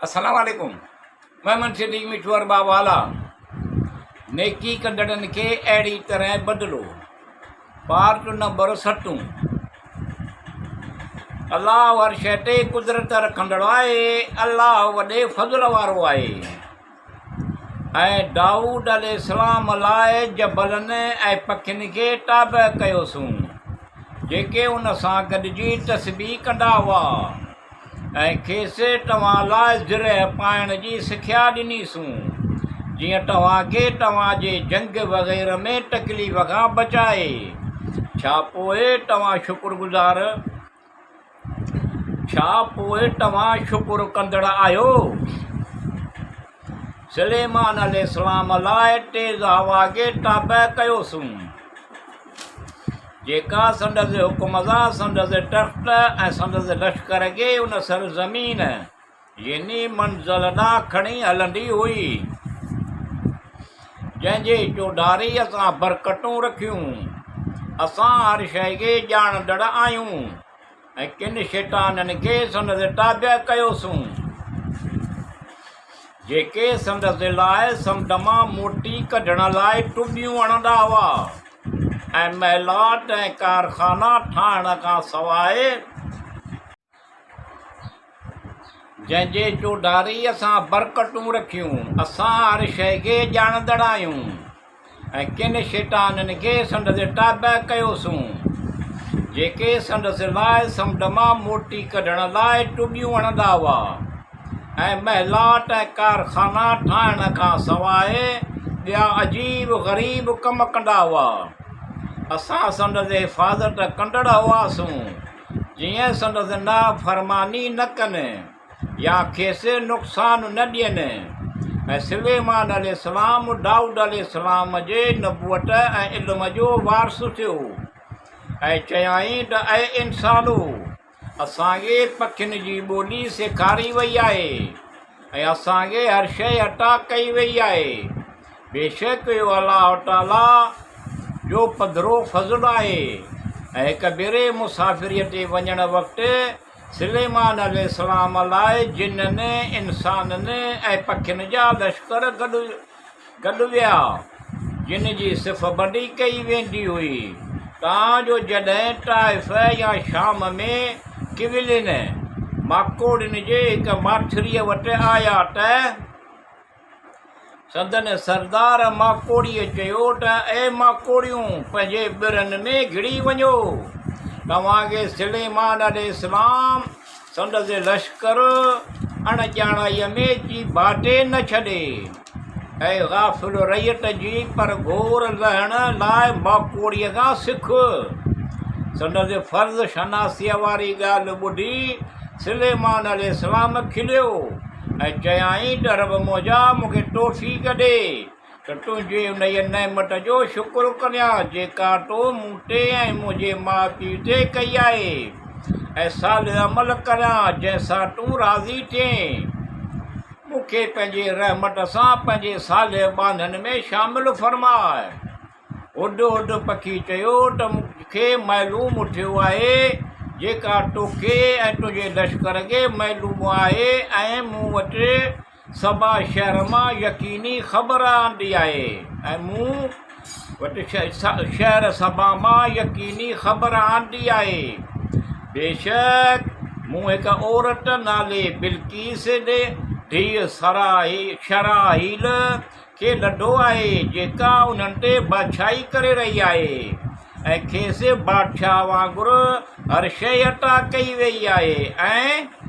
السلام عليڪم محمد صديق مٺو ارباب والا نيڪي ڪندڙن کي اهڙي طرح بدلو پارٽ نمبر ستون الله هر شيء تي قدرت رکندڙ آهي الله وڏي فضل وارو آهي ۽ دائود عليه السلام لاء جبلن ۽ پکين کي تابع ڪيوسون، جيڪي ان سان گڏجي تسبيح ڪندا هئا، ۽ کيس توهان لاء زرهه پائڻ جي سکيا ڏنيسون، جيئن توهان کي توهان جي جنگ وغيره ۾ تڪليف کان بچائي، ڇا پوء توهان شڪر گذار ڇا پوء توهان شڪر ڪندڙ آهيو؟ سليمان عليه السلام لاء تيز هوا کي تابع ڪيوسون، جيڪا سندس حڪم سان سندس تخت ۽ سندس لشڪر کي ان سرزمين يعني منزل ڏانهن کڻي هلندي هئي، جنهن جي چوڌاري اسان برڪتون رکيون. اسان هر شيء کي ڄاڻندڙ آهيون ۽ ڪن شيطانن کي سندس تابع ڪيوسون، جيڪي سندس لاء سمنڊ مان موتي ڪڍڻ لاء ٽٻيون هڻندا هئا ۽ محلات ۽ ڪارخانا ٺاهڻ کان سواء جنهن جي چوڌاري اسان برڪتون رکيون. اسان هر شيء کي ڄاڻندڙ آهيون ۽ ڪن شيطانن کي سندس تابع ڪيوسون، جيڪي سندس لاء سمنڊ مان موتي ڪڍڻ لاء ٽٻيون هڻندا هئا ۽ محلات ۽ ڪارخانا ٺاهڻ کان سواء ٻيا عجيب غريب ڪم ڪندا هئا. اسان سندس حفاظت ڪندڙ هئاسون. جيئن سندس نافرماني نه ڪن يا کيس نقصان نه ڏين ۽ سليمان عليه السلام دائود عليه السلام جي نبوت ۽ علم جو وارث ٿيو ۽ چيائين ته اي انسانو! اسان کي پکين جي ٻولي سيکاري وئي آهي ۽ اسان کي هر شيء عطا ڪئي وئي آهي. بيشڪ اهو الله تعاليٰ جو پڌرو فضل آهي ۽ هڪ ڀيري مسافريء تي وڃڻ وقت سليمان عليه السلام لاء جنن، انسانن ۽ پکين جا لشڪر گڏ گڏ ويا، جن جي صف بندي ڪئي ويندي هئي، تان جو جڏهن طائف يا شام ۾ ڪولين، ماڪوڙين، جي هڪ ماٿريء وٽ آيا ته. سندن سردار ماڪوڙيء چيو ته اي ماڪوڙيون! پنهنجي ٻرن ۾ گهڙي وڃو. توهان کي سليمان عليه السلام سندس لشڪر اڻ ڄاڻائيء ۾ چيڀاٽي نه ڇڏي. اي غافل رعيت جي پرگهور لهڻ لاء ماڪوڙيء کان سک. سندس فرض شناسيء واري ڳالهه ٻڌي سليمان عليه السلام کليو. ۽ چيائين ته رب منهنجا مون کي توفيق ڏي ته تنهنجي انهيء نعمت جو شڪر ڪريان جيڪا تو مون تي ۽ منهنجي ماء پيء تي ڪئي آهي ۽ صالح عمل ڪريان جنهن سان تون راضي ٿئين. مون کي پنهنجي رحمت سان پنهنجي صالح ٻانهن ۾ شامل فرماء. هد هد پکي چيو ته مون کي معلوم ٿيو آهي، جيڪا توکي ۽ تنهنجي لشڪر کي معلوم آهي ۽ مون وٽ سبا شهر مان يقيني خبر آندي آهي ۽ مون وٽ شهر سبا مان يقيني خبر آندي آهي. بيشڪ مون هڪ عورت نالي بلقيس ڌيء شراحيل کي لڌو آهي، جيڪا انهن تي بادشاهي ڪري رهي آهي ۽ کيس بادشاهه وانگر هر شيء عطا ڪئي ويئي آهي، ۽.